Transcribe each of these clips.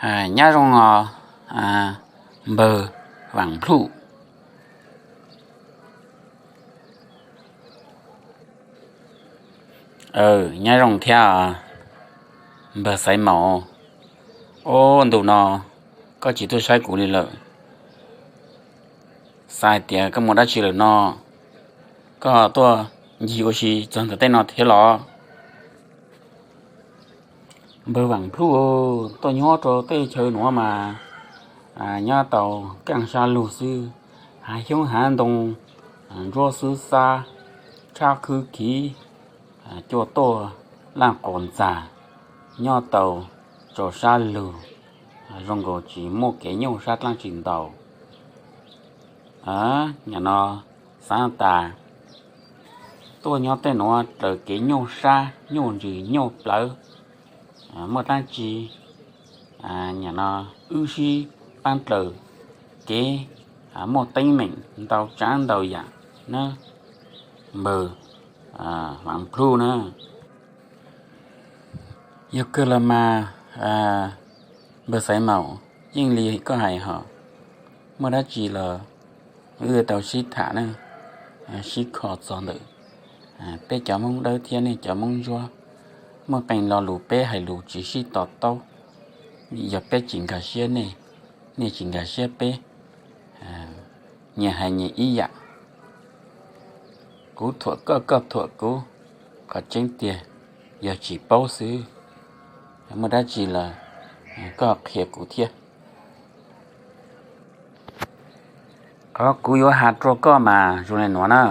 Nyob zoo os, npawg Vam Plhuj. Nyob zoo thiab npawg Xaiv Maum. Ob ntu no koj tsis tuaj saib kuv li lawm. Xav hais tias koj mus dab tsi lawm no, koj tuaj ncig ua si txog ntawm tej no thiab los? Npawg Vam Plhuj, tuaj nyob rau tej chaw nuav mas nyob tau keej sab lug xwb, hav xyoob hav ntoo, ntsuab xwb xab, tshab khwb khiv, cua tuaj laj qos ntxag, nyob tau tso sab lug, zoo nkaus tsis muaj kev nyuaj sab dlaab tsi ntau. Nyam no xaav tas tuaj nyob tej nuav raws kev nyuaj sab nyuaj ntsws nyuaj plawv, muaj dlaab tsi nyam no wb sib paab dlawg kev muaj teeb meem ntau tsaav ntau yaam na, npawg Vam Plhuj na. Yog kawg los mas npawg Xaiv Maum, yeej li koj hais hos, muaj dab tsi los wb tau sib tham na, sib kho txog ntawm peb cov Moob Dawb thiab nej cov Moob Ntsuab. Muaj qee lo lus peb hais lus tsis sib to taub, yog peb tsis nkag siab nej, nej tsis nkag siab peb, nyias hais nyias ib yam. Kuv thuam koj, koj thuam kuv, qhov tseeb tiag yog tsis paub xwb. Muaj dab tsi los koj qhia kuv thiab. Qhov kuv yuav has rua koj mas zoo le nuav na,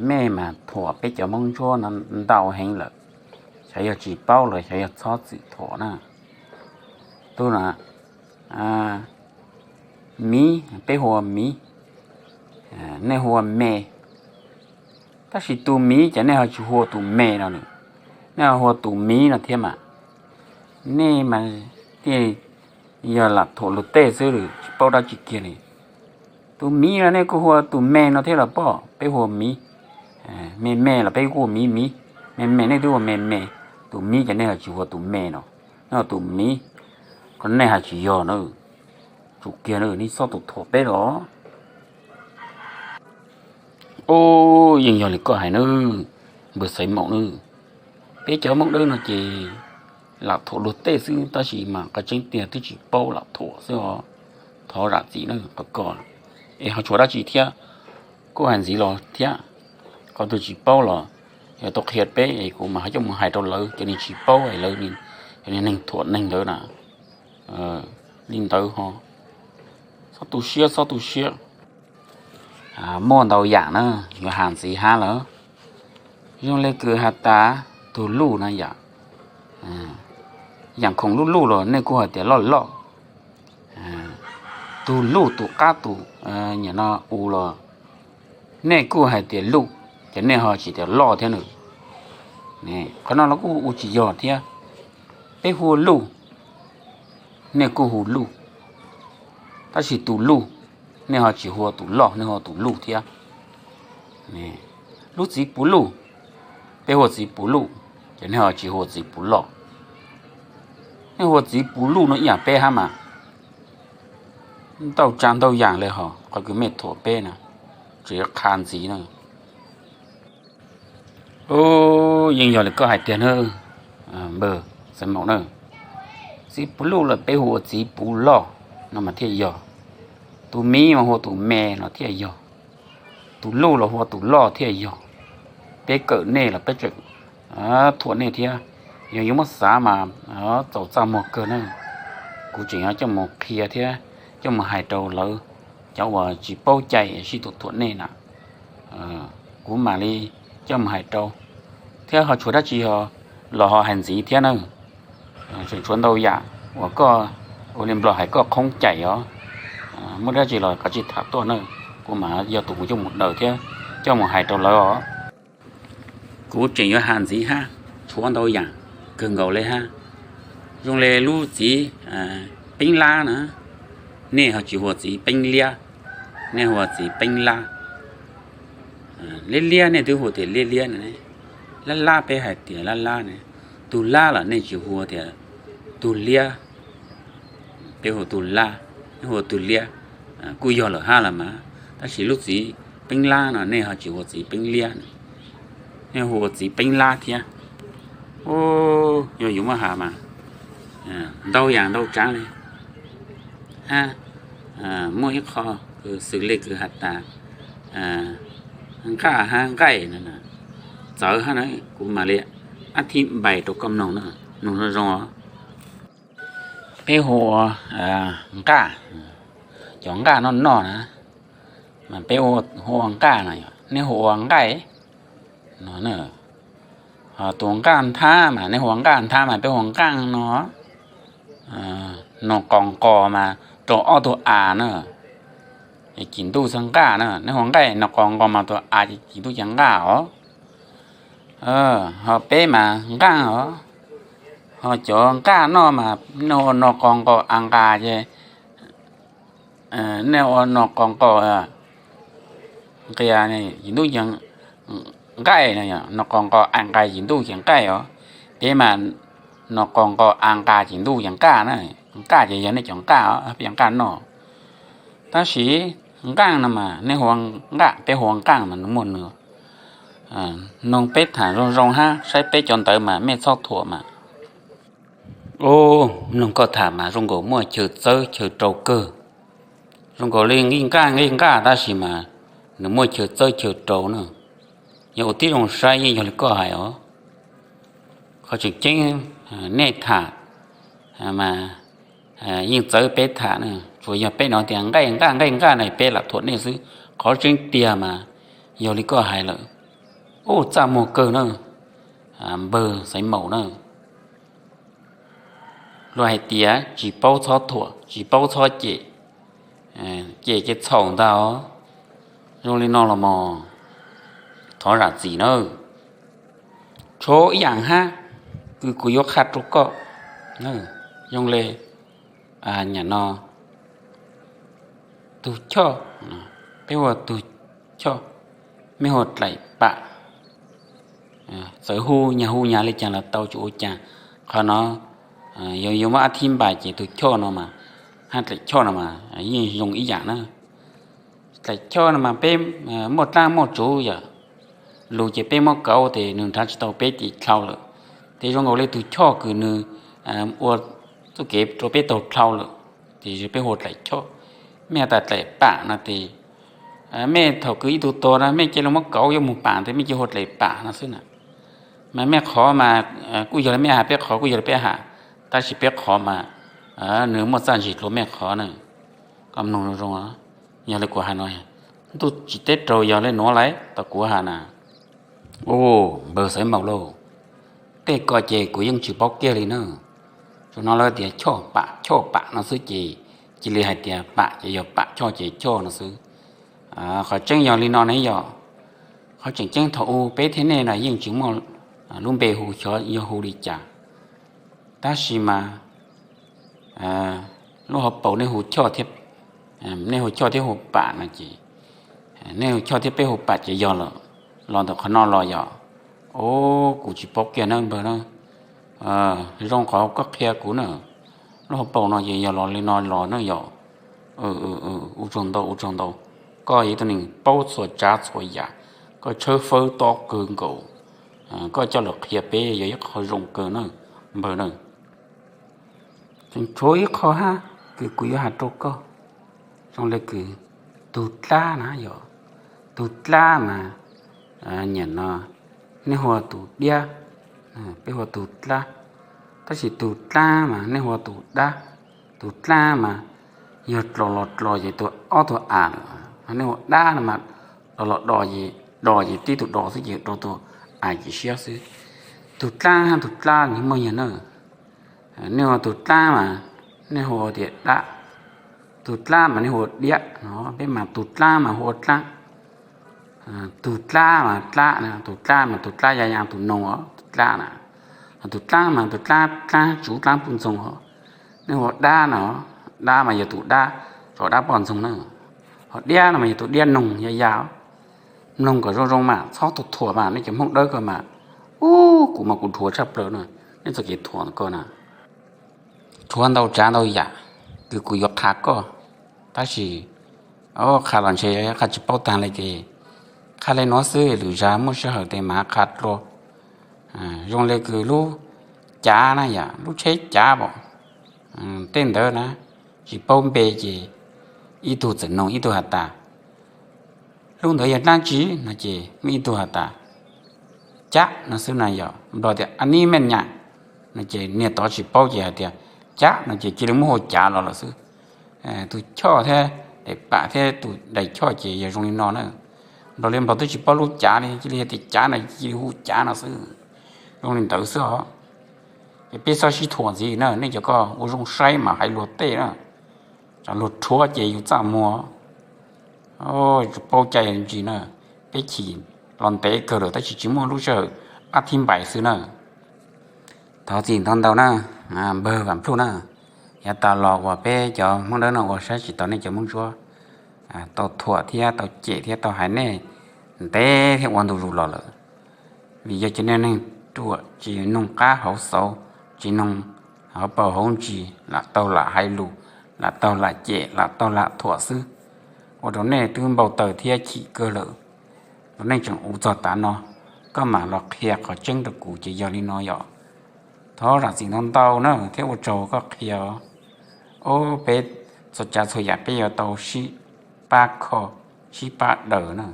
mej mas thuam peb cov Moob Ntsuab no ntau heev lawm, xyov yog tsis paub los xyov yog txhob txwm thuam na. Tub no, miv, peb hu ua miv, nej hu ua me, tab sis tus miv ces nej ho tsis hu ua tus me no, nej ho hu ua tus miv no thiab mas. Nej mas thiaj yog lam thuam luag tej xwb, tsis paub dab tsi kiag li. Tus miv los nej kuj hu ua tus me no thiab los pob, peb hu ua miv. Me me los peb kuj ua miv miv, me me nej twb ua me me, tus miv ces nej ho tsis hu ua tus me no, nej hu ua tus miv. Qhov nej hais tsis yog na, tsum kiag na, nej txhob tus thuam peb los. Ub, yeej yog li koj hais na, npawg Xaiv Maum na. Peb cov Moob Dawb no ces lam thuam luag tej xwb, tab sis mas qhov tseeb tiag twb tsis paub, lam thuam xwb os. Thov zam txim na qhov ko. Es ho tshuav dab tsi thiab, kuj hais ntxiv los thiab. Qhov twg tsis paub los yog tau qhia peb es kuv mam coj mus hais rau lawv, cov neeg tsis paub es lawv, cov neeg thuam neeg ntawd na. Li ntawd ho txhob tu siab, txhob tu siab. Muaj ntau yam na, yuav has ntxiv hab lawm. Zoo le kws has tas tug luj na yom, yaam khoom luj luj los nej kuj hais tias loj loj. Tug luj tus qab tus nyam no u los nej kuj hais tias luj, ces nej ho tsis tias loj thiab na. Qhov no los kuj ua tsis yog thiab. Peb hu ua luj, nej kuj hu luj, tab sis tus luj nej ho tsis hu ua tus loj, nej hu ua tus luj thiab. Lub txiv puv luj, peb hu ua txiv puv luj, ces nej ho tsis hu ua txiv puv loj. Nej hu ua txiv puv luj no ib yam peb hab mas. Ntau tsav ntau yam le hos, qhov kws mej thuam peb na, tseem yuav qha ntxiv na. Ub, yeej yog li koj hais tiag na, npawg Xaiv Maum na. Txiv puv luj los peb hu ua txiv puv loj no mas thiaj yog. Tus miv mas hu ua tus me no thiaj yog. Tus luj los hu ua tus loj thiaj yog. Peb kawm nej los peb tseem thuam nej thiab. Yog yuav muab xav mas txaus txaj muag kawg na. Kuv tseem yuav coj mus qhia thiab coj mus hais rau lawv, cov uas tsis paub cai sib tug thuam nej na. Kuv mam li coj mus hais rau, thiab ho tshuav dab tsi los ho hais ntxiv thiab na. Tseem tshuav ntau yam uas koj, ua li Nplog hais koj khoob cai os. Muaj dab tsi los kav tsij tham tuaj na, kuv mam yog tus kuv coj mus daws thiab coj mus hais rau lawv os. Kuv tseem yuav has ntxiv hab, tshuav ntau yam kawg nkaus le hab. Zoo le lub txiv peeb lab na, nej ho tsis hu ua txiv peeb liab, nej hu ua txiv peeb lab. Liab liab nej twb hu tias liab liab na, lab lab peb hais tias lab lab na. Tug lab los nej tsis hu tias tug liab, Peb hu ua tus lab, nej hu ua tus liab, kuj yog lawm hab los mas, tab sis lub txiv peeb lab no nej ho tsis hu ua txiv peeb liab, nej hu ua txiv peeb lab thiab. Yog yuav muab has mas ntau yam ntau tsav li hab. Muaj ib qho kws xws li kws has tas nqaj hab nqaij no, txawv hab na, kuv mam li ab thib npais rau koj mloog na, mloog zoo zoo os. Peb hu ua nqaj, cov nqaj noj noj na, mas peb hu ua nqaj no, nej hu ua nqaij no. Ho tus nqaj nthab mas nej hu ua nqaj nthab mas peb hu ua nqaaj no. Nws qos nqos mas rau ob tug a na, cim ntuj xwb nqaj na. Nej hu ua nqaij, nws qos nqos mas tus a ces cim ntuj ces nqaj os. Ho peb mas nqaaj os. Ho cov nqaj noj mas nej hu ua nws qos nqos a nqas ces, nej ua nws qos nqos nqia cim ntuj ces nqaij no, nws qos nqos a nqas cim ntuj ces nqaij os. Peb mas nws qos nqos a nqas cim ntuj ces nqaj na. Nqaj ces yog nej cov nqaj os, peb nqaj noj. Tab sis nqaaj no mas nej hu ua nqaj, peb hu ua nqaaj mas nws muaj nws. Noog peb tham zoo zoo hab saib peb cov ntawv mas mej txhob thuam mas. Mloog koj tham mas zoo nkaus muaj chaw txawb chaw rau kawg. Zoo nkaus li nqij nqaj nqij nqaj tab sis mas nws muaj chaw txawb chaw rau na. Yog ua tib zoo saib yeej yog li koj hais os. Qhov tseem ceeb nej tham mas yeej txawv peb tham na, tsuas yog peb hnov tias nqaij nqaj nqaij nqaj na peb lam thuam nej xwb. Qhov tseeb tiag mas yog li koj hais lawm. Ub, txaj muag kawg na, npawg Xaiv Maum na. Luag hais tias tsis paub txhob thuam, tsis paub txhob cem, cem ces txhaum ntag. Zoo li no los mas thov zam txim nawb. Tshuav ib yaam hab kws kuv yuav qha rau koj, zoo li nyam no tug choj, peb hu ua tug choj, mej hu ua dlaim pam. Txawm hu nyag hu nyag li caag los tau, tsis ua caag. Qhov no yuav muab ab thib npais ces tug choj no mas hab dlaim choj no mas yeej zoo ib yaam na. Dlaim choj no mas peb muaj dlaab muaj tsuv yom, lug ces peb muab kauv tes nwg nrhav tsis tau peb tes dlhau lawm. Tes zoo nkaus li tug choj kws nwg ua txuj kev rau peb taug dlhau lawm, tes peb hu ua dlaim choj. Mej has tas dlaim pam no tes mej thaum kws ib tug tuag na mej cia li muab kauv yuav moog pam tes mej cia hu dlaim pam no xwb na. Mas mej qhov mas kuj yog li mej has, peb qhov kuj yog li peb has, tab sis peb qhov mas nws muaj txaj ntsig dlua mej qhov na. Koj mloog zoo zoo, yog li kuv has no, ntuj tsis teb raug yog li nuav lawm tau kuv has na. Ub, npawg Xaiv Maum lauj, tej ko ces kuv yeej tsis paub kiag li na. Tsuas hnov lawv tias choj pam choj pam no xwb ces cia li hais tias pam ces yog pam, choj ces choj no xwb. Qhov tseeb yog li no ne yom. Qhov tseem ceeb thaum u peb thiab nej na yeej tsis muaj lub npe hu xyov yog hu li cas. Tab sis mas lub hauv paus nej hu choj thiab, nej hu choj thiab hu pam no ces, nej hu choj thiab peb hu pam ces yog lawm. Los ntawm qhov no los yog, o, kuv tsis paub kiag na npawg na. Zoo qhov koj qhia kuv na. Lub hauv paus no ces yog los li no los na yog. Ua tsaug ntau, ua tsaug ntau. Koj yog ib tug neeg paub txhua tsav txhua yam, koj tshawb fawb tob kawg nkaus. Koj coj los qhia peb yog ib qho zoo kawg na npawg na. Tseem tshuav ib qho hab kws kuv yuav has rau koj, zoo li kws tug dlab na yog, tug dlab mas nyam no nej hu ua tug diab, peb hu ua tug dlab, tab sis tug dlaab mas nej hu ua tug dab. Tug dlaab mas yog dlov los dlov ces tus ob tug a lawm, nej hu ua dab no mas dlov los do, do ces tib tug do xwb ces rau tus a ces siab xwb. Tug dlaab hab tug dlab nws muaj yog na. Nej hu ua tug dlaab mas nej hu ua tias dab, tug dlaab mas nej hu ua diab no, peb mas tug dlaab mas hu ua dlaab. Tug dlaab mas dlaab, tug dlaab mas tug dlaab ya ya tug noog os, tug dlaab na. Tug dlaab mas tug dlaab, dlaab tsuv dlaab puj ntxoog os. Nej hu ua dab no, dab mas yog tus dab, tsov dab poj ntxoog na. Ho diab no mas yog tus diab noog ya ya. Mloog kom zoo zoo mas txhob thuam mas nej cov Hmoob dawb ko mas. Ub, kuv mas kuv dhuav tshaj plaws na, nej txoj kev thuam ko na. Rhuav ntau tsav ntau yam, kws kuv yuav qha koj, tab sis qha los ntshe qha tsis paub taag le ces qha le nuav xwb, lwm zag muaj sij hawm tes mam qha dlua. Zoo le kws lub cav na yom, lub tsheb cav pom, tej ntawd na tsis paub npe ces ib tug txawm noog ib tug has tas, lub ntawd yog dlaab tsi no ces muaj ib tug has tas, cab no xwb na yom, nplog tias a nis mej nyam no ces niag tod tsis paub ces hais tias cab no ces cia li muab hu cav los lawm xwb. Tus choj thiab daim pam thiab tus daim choj ces yog zoo li no na. Nplog li nplog twb tsis paub lub cav li, cia li tias cav no cia li hu cav no xwb. Zoo li ntawd xwb os. Ces peb txhob sib thuam ntxiv na, nej cov koj ua zoo saib mas hais luag tej na, tsam luag rhuav ces yus txaj muag. Tsis paub cai ntsis na, peb chim los ntev kawg lawm tab sis tsis muaj lub sij hawm pab thib npais xwb na. Thov txim ntau ntau na, npawg Vam Plhuj na, yav tas los uas peb cov Hmoob Dawb no ua saib tsis taus nej cov Hmoob Ntsuab, tau thuam thiab tau cem thiab tau hais nej ntev thiab ua ntu zus los lawm. Vim yog cov niag neeg ruam tsis noog qab hauv xauv, tsis noog hauv paus hauv ntsis, lam taug lam hais lus, lam taug lam cem, lam taug lam thuam xwb, ua rau nej twb npau taws thiab chim kawg lawm. Rau nej tseem ua txog tav no, koj mam los qhia qhov tseeb rau kuv ces yog li no yom. Thov zam txim ntau ntau na thiab ua tsaug koj qhia. Ob peb txhua tsav txhua yam peb yuav tau sib pab kho, sib pab daws na.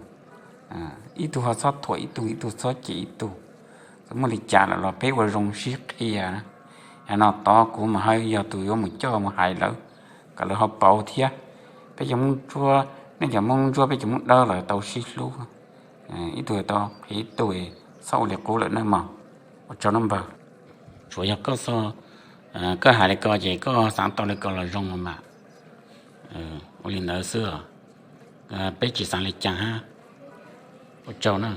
Ib tug ho txhob thuam ib tug, ib tug txhob cem ib tug. Txawm muaj li cas lawm los peb ua zoo sib qhia. Yam no tod kuv mas ho yog tus yuav mus coj mus hais lawv kom lawv ho pauv thiab. Peb cov Hmoob Ntsuab, nej cov Hmoob Ntsuab peb cov Hmoob Dawb los tau sib hlub, ib tug tau qhia ib tug, txhob ua li qub lawm nawb mog. Ua tsaug nawb npawg. Tsuas yog koj, koj hais li ko ces koj xaav tau li ko los zoo los mas. Ua li ntawd xwb, peb tsis xaav li cas hab. Ua tsaug na.